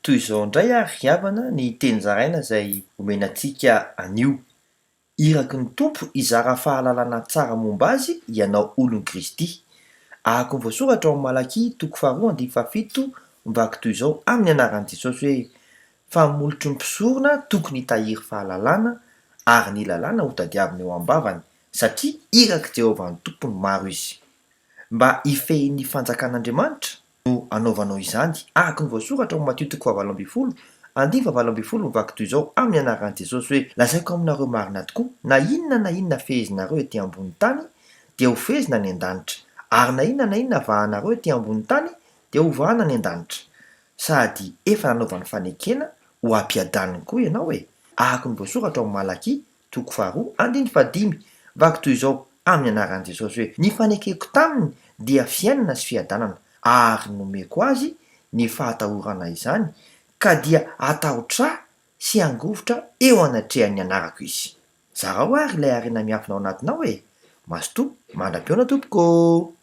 Toy izao indray ary ry havana ny teny zaraina izay omena antsika anio. Iraky ny Tompo hizara fahalalana tsara momba Azy ianao olon'i Kristy. Araka ny voasoratra ao amin'ny Malakia toko faharoa andininy fahafito mivaky toy izao amin'ny anaran'i Jesosy hoe, Fa ny molotry ny mpisorona tokony hitahiry fahalalana ary ny lalàna hotadiavina eo am-bavany, satria irak'i Jehovah ny Tompon'ny maro izy. Mba hifehy ny fanjakan'Andriamanitra, no anaovanao izany, araka ny voasoratra ao Matio toko fahavalo ambin'ny folo, andininy fahavalo ambin'ny folo mivaky toy izao, Amin'ny anaran'i Jesosy hoe, Lazaiko aminareo marina tokoa, na inona na inona fehezinareo ety ambonin'ny tany, dia hofehezina any an-danitra, ary na inona na inona vahanareo ety ambonin'ny tany, dia hovahana any an-danitra. Sady efa nanaovany fanekena ho ampiadaniny koa ianao e! Araka ny voasoratra ao Malakia Toko faharoa, andininy fahadimy, Vaky toy izao, amin'ny anaran'i Jesosy hoe, Ny fanekeko taminy dia fiainana sy fiadanana, ary nomeko azy ny fahatahorana izany, ka dia hatahotra Ahy sy hangovitra eo anatrehan'ny anarako izy. Zarao àry ilay harena miafina ao anatinao e! Mazotoa mandra-pihaona tompoko ô!